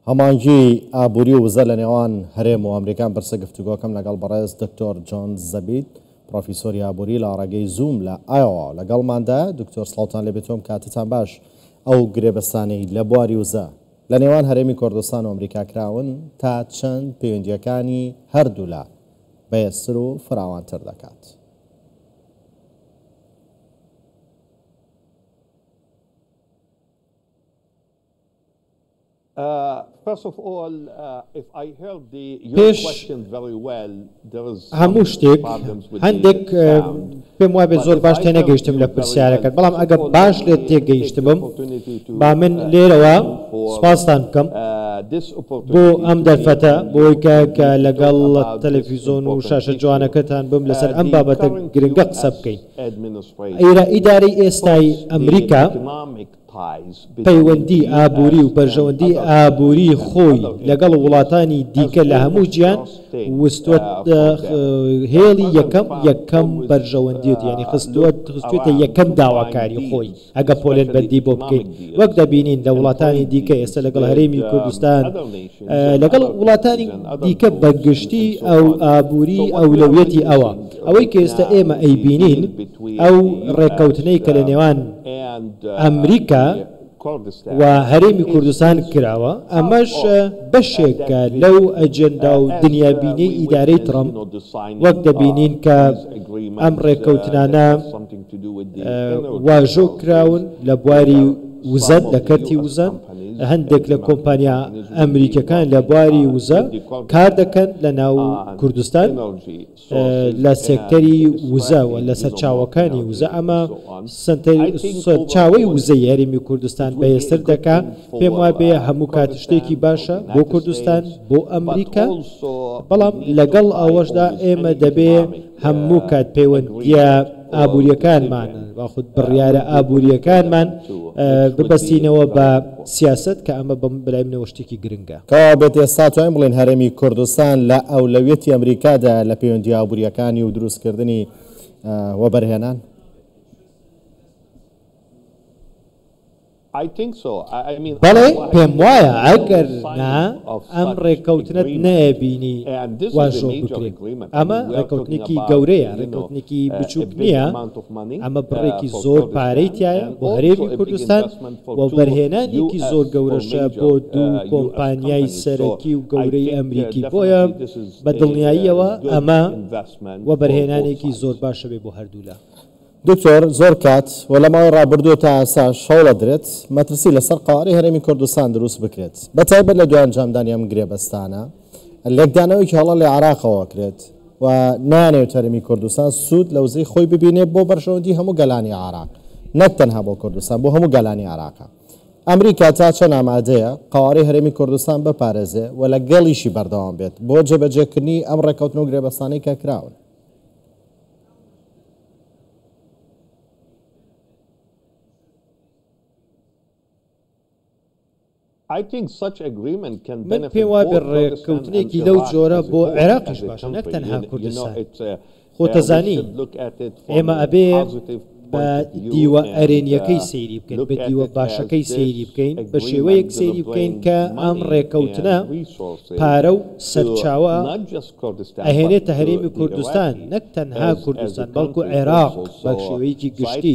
هەماهەنگی ئابووری و وزە لە نێوان هەرێم و ئەمریکا پرسە گفتوگۆکەم لەگەڵ بەڕێز دکتۆر جۆن زەبید پرۆفیسۆری ئابووری لە ڕێگەی زووم لە ئایۆوا لەگەڵماندایە. دکتۆر سڵاوتان لێبێت و کاتتان باش. ئەو گرێبەستانەی لە بواری وزە لە نێوان هەرێمی کوردستان و ئەمریکا کراون تا چەند پەیوەندییەکانی هەردوولا بەهێزتر و فراوانتر دەکات؟ پێش هەموو شتێک هەندێک پێم وابێت زۆر باش تێنەگەیشتم لە پرسیارەکەت بەڵام ئەگەر باش لێت تێگەیشتبم با من لێرەوە سوپاستان بکەم بۆ ئەم دەرفەتە بۆی کە کە لەگەڵ تەلەفیزۆن و شاشە جوانەکەتان بم لەسەر ئەم بابەتە گرنگە قسە بکەین. ئیدارەی ئێستای ئەمریکا پەیوەندی ئابووری و بەرژەوەندی ئابووری خۆی لەگەڵ وڵاتانی دیکە لە هەموو جیهان وستووەتە هێڵی یەکەم یەکەم بەرژەوەندیەتی یانی خستووەتە یەکەم داواکاری خۆی ئەگە پۆلێن بەندی بۆ بکەین وەک دەبینین لە وڵاتانی دیکە ئێستا لەگەڵ هەرێمی کوردستان لەگەڵ وڵاتانی دیکە بە گشتی ئەو ئابووری ئەولەویەتی ئەوە ئەوەی کە ئێستا ئێمە ئەیبینین ئەو ڕێککەوتنەی کە لە نێوان ئەمریکا و هەرێمی کوردستان کراوە، ئەمەش بەشێکە لەو ئەجێندا و دنیابینیەی ئیدارەی ترەمپ، وەک دەبینین کە ئەم ڕێککەوتنانە واژۆ کراون لە بواری وزە، لە کەرتی وزە، هەندێک لە کۆمپانیا ئەمریکیەکان لە بواری وزە کار دەکەن لە ناو کوردستان. لە سێکتەری وزە و لە سەرچاوەکانی وزە، ئەمە سەرچاوەی وزەی هەرێمی کوردستان بەهێزتر دەکا، پێم وابێ هەموو کات شتێکی باشە بۆ کوردستان، بۆ ئەمریکا، بەڵام لەگەڵ ئەوەشدا ئێمە دەبێ هەموو کات پەیوەندییە ئابوورییەکانمان یاخود بڕیارە ئابوورییەکانمان ببەستینەوە بە سیاسەت کە ئەمە بەلای منەوە شتێکی گرنگە. کەوابێت ئێستا توانین بڵێین هەرێمی کوردستان لە ئەولەویەتی ئەمریکادایە لە پەیوەندییە ئابوورییەکانی و دروستکردنی وەبەرهێنان؟ بەڵێ پێموایە ئەگەر نا ئەم ڕێککەوتنەت نەئەبینی واژۆ بکرێ. ئەمە ڕێککەوتنێکی گەورەیە، ڕێککەوتنێکی بچووک نییە، ئەمە بڕێکی زۆر پارەی تیایە بۆ هەرێمی کوردستان، وەبەرهێنانێکی زۆر گەورەشە بۆ دوو کۆمپانیای سەرەکی و گەورەی ئەمریکی، بۆیە بە دڵنیاییەوە ئەمە وەبەرهێنانێکی زۆر باشە بێ بۆ هەردوولا. دکتۆر زۆر کات و لە ماوەی ڕابردوو تا ئێستاش هەوڵەدرێت مەترسی لەسەر قەوارەی هەرێمی کوردستان دروست بکرێت بە تایبەت لە دوای ئەنجامدانی ئەم گرێبەستانە لێکدانەوەیەکی هەڵە لە عێراقەوە ئەکرێت و نایانەوێت هەرێمی کوردستان سوود لە وزەی خۆی ببینێ بۆ بەرژەوەندی هەموو گەلانی عێراق نەک تەنها بۆ کوردستان بۆ هەموو گەلانی عێراقە. ئەمریکا تا چەند ئامادەیە قەوارەی هەرێمی کوردستان بپارێزێ و لەگەڵیشی بەردەوام بێت بۆ جێبەجێکردنی ئەم ڕێککەوتن و گرێبەستانەی کە کراون؟ من پێم وابێ ڕێککەوتنێکی لەو جۆرە بۆ عێراقیش باشە نەک تەنها کوردستان. خۆ دەزانی ئێمە ئەبێ بە دیوە ئەرێنییەکەی سەیری بکەین، بە دیوە باشەکەی سەیری بکەین، بە شێوەیەک سەیری بکەین کە ئەم ڕێککەوتنە پارە و سەرچاوە ئەهێنێتە هەرێمی کوردستان، نەک تەنها کوردستان بەڵکو عێراق بە شێوەیەکی گشتی،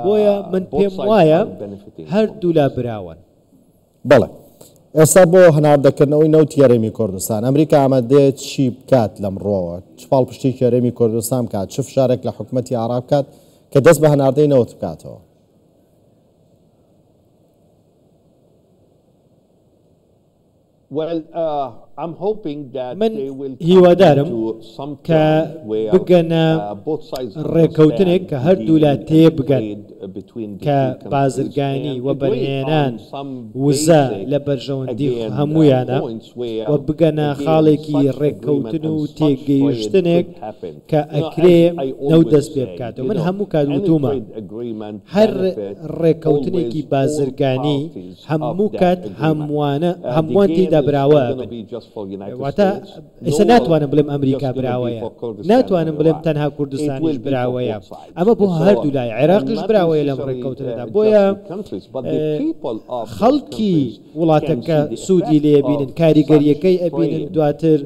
بۆیە من پێم وایە هەردوولا براوەن. بەڵێ. ئێستا بۆ هەناردەکردنەوەی نەوتی هەرێمی کوردستان، ئەمریکا ئامادەیە چی بکات لەم ڕووەوە؟ چ پاڵپشتییەکی هەرێمی کوردستان بکات؟ چ فشارێک لە حکومەتی عێراق بکات کە دەست بە هەناردەی نەوت بکاتەوە؟ من هیوادارم کە بگەنە ڕێککەوتنێک کە هەردوولا تێبگەن کە بازرگانی، وەبەرهێنان، وزە لە بەرژەوەندی هەموویانە و بگەنە خاڵێکی ڕێککەوتن و تێگەیشتنێک کە ئەکرێ نەوت دەست پێ بکاتەوە. من هەموو کات وتوومە هەر ڕێککەوتنێکی بازرگانی هەموو کات هەمووانە هەمووان تێیدا براوە ئەبن. واتە ئێستا ناتوانم بڵێم ئەمریکا براوەیە، ناتوانم بڵێم تەنها کوردستانیش براوەیە، ئەمە بۆ هەردوو لای عێراقیش براوەیە لەم ڕێککەوتنەدا، بۆیە خەڵکی وڵاتەکە سوودی لێ بینن، کاریگەرییەکەی ئەبینن دواتر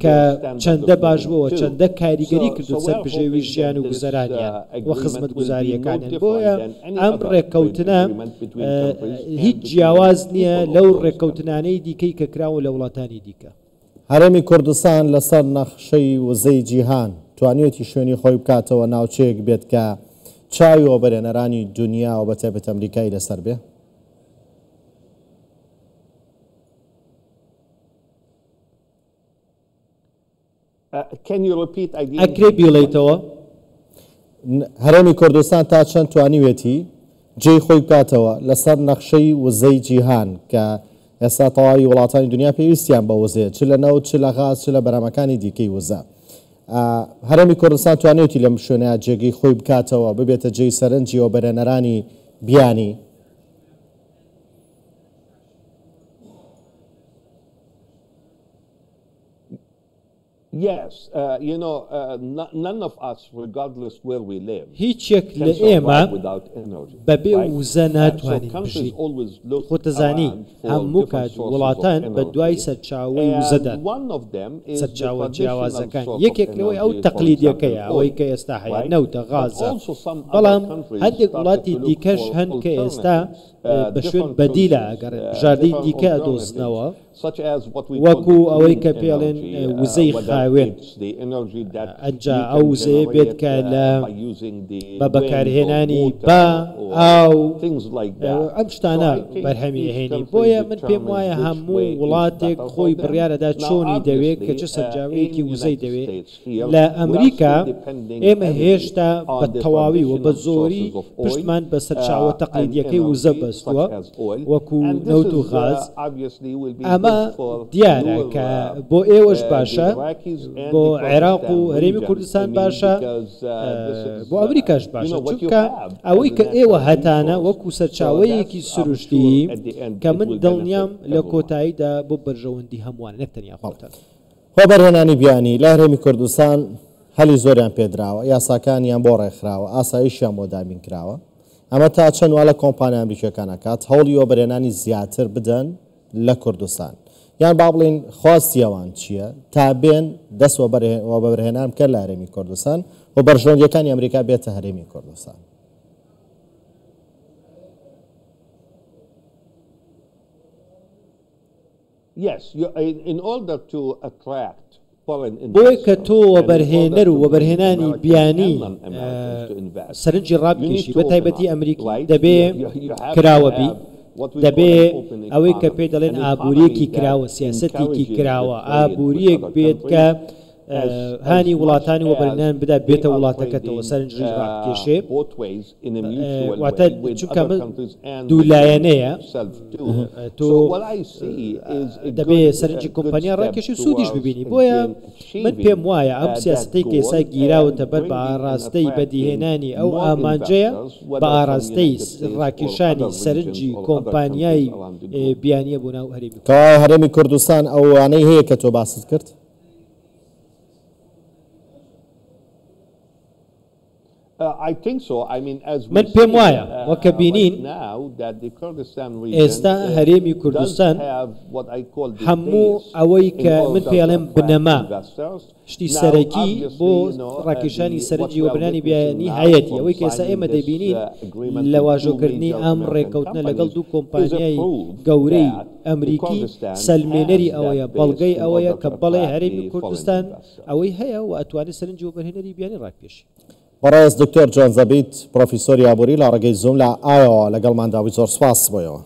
کە چەندە باش بووە، چەندە کاریگەری کردووە سەر بژێوی ژیان و گوزەرانیان و خزمەتگوزارییەکانیان، بۆیە ئەم ڕێککەوتنە هیچ جیاواز نییە لەو ڕێککەوتنانەی دیکەی کە کراون لە وڵاتانی دیکە. هەرێمی کوردستان لەسەر نەخشەی وزەی جیهان توانیویەتی شوێنی خۆی بکاتەوە، ناوچەیەک بێت کە چاوی وەبەرهێنەرانی دونیا و بەتایبەت ئەمریکای لەسەر بێ؟ ئەکرێ بیڵێیتەوە؟ هەرێمی کوردستان تا چەند توانیوێتی جێی خۆی بکاتەوە لەسەر نەخشەی وزەی جیهان کە ئێستا تەواوی وڵاتانی دنیا پێویستیان بە وزەیە چ لە نەوت چ لە غاز چ لە بەرهەمەکانی دیکەی وزە هەرێمی کوردستان توانیوێتی لەم شوێنە جێگەی خۆی بکاتەوە ببێتە جێی سەرنجی وەبەرهێنەرانی بیانی؟ هیچ یەک لە ئێمە بەبێ وزە ناتوانین بژین. خۆت دەزانی هەموو کات وڵاتان بە دوای سەرچاوەی وزەدان، سەرچاوە جیاوازەکان، یەکێک لەوەی ئەو تەقلیدیەکەیە، ئەوەی کە ئێستا هەیە نەوتە، غازە، بەڵام هەندێک وڵاتی دیکەش هەن کە ئێستا بە شوێن بەدیلە ئەگەڕێن، بژاردەی دیکە ئەدۆزنەوە. وەکو ئەوەی کە پێی ئەڵێن وزەی خاوێن، ئەنجا ئەو وزەیە بێت کە لە بە بەکارهێنانی با، ئاو، ئەم شتانە بەرهەمی ئەهێنی. بۆیە من پێم وایە هەموو وڵاتێک خۆی بڕیار ئەدا چۆنی دەوێ کە چ سەرجاوەیەکی وزەی دەوێ. لە ئەمریکا ئێمە هێشتا بە تەواوی و بە زۆری پشتمان بە سەرچاوە تەقلیدییەکەی وزە بەستووە وەکو نەوت و غاز، ئەمە دیارە کە بۆ ئێوەش باشە، بۆ عێراق و هەرێمی کوردستان باشە، بۆ ئەمریکاش باشە، چونکە ئەوەی کە ئێوە هەتانە وەکو سەرچاوەیەکی سروشتی کە من دڵنیام لە کۆتاییدا بۆ بەرژەوەندی هەمووانە نەک تەنیا خۆتان. وەبەرهێنانی بیانی لە هەرێمی کوردستان هەلی زۆریان پێدراوە، یاساکانیان بۆ ڕێکخراوە، ئاسایشیان بۆ دابین کراوە. ئەمە تا چەند وا لە کۆمپانیا ئەمریکییەکان ئەکات هەوڵی وەبەرهێنانی زیاتر بدەن لە کوردستان؟ یان با بڵێین خواستی ئەوان چییە تا بێن دەست وەبەرهێنان بکەن لە هەرێمی کوردستان و بەرژەوەندییەکانی ئەمریکا بێتە هەرێمی کوردستان؟ بۆیە کە تۆ وەبەرهێنەر و وەبەرهێنانی بیانی سەرنجی ڕابکێشی بە تایبەتی ئەمریکی دەبێ کراوە بی، دەبێ ئەوەی کە پێی دەڵێن ئابوورییەکی کراوە، سیاسەتێکی کراوە، ئابوورییەک بێت کە هانی وڵاتانی وەبەرهێنان بدا بێتە وڵاتەکەتەوە سەرنجی ڕابکێشێ. واتە چونکە ئەمە دوولایەنەیە تۆ دەبێ سەرنجی کۆمپانیا ڕاکێشی و سوودیش ببینی بۆیە من پێم وایە ئەم سیاسەتەی کە ئێستا گیراوەتە بەر بە ئاراستەی بەدیهێنانی ئەو ئامانجەیە بە ئاراستەی ڕاکێشانی سەرنجی کۆمپانیای بیانیە بۆ ناو هەرێمی کەوایە هەرێمی کوردستان ئەوانەی هەیە کە تۆ باست کرد؟ من پێم وایە وەک کە بینین ئێستا هەرێمی کوردستان هەموو ئەوەی کە من پێی ئەڵێم بنەما شتی سەرەکی بۆ ڕاکێشانی سەرنجی وەبەرهێنانی بیانی هەیەتی ئەوەی کە ئێستا ئێمە دەیبینین لە واژۆکردنی ئەم ڕێککەوتنە لەگەڵ دوو کۆمپانیای گەورەی ئەمریکی سەلمێنەری ئەوەیە بەڵگەی ئەوەیە کە بەڵێ هەرێمی کوردستان ئەوەی هەیە و ئەتوانێت سەرنجی وەبەرهێنەری بیانی ڕابکێشی. بەڕێز دکتۆر جۆن زەبیت، پرۆفیسۆری ئابووری لە ڕێگەی زووم لە ئایۆوا لەگەڵماندا بووی، زۆر سوپاس بۆ ئێوە.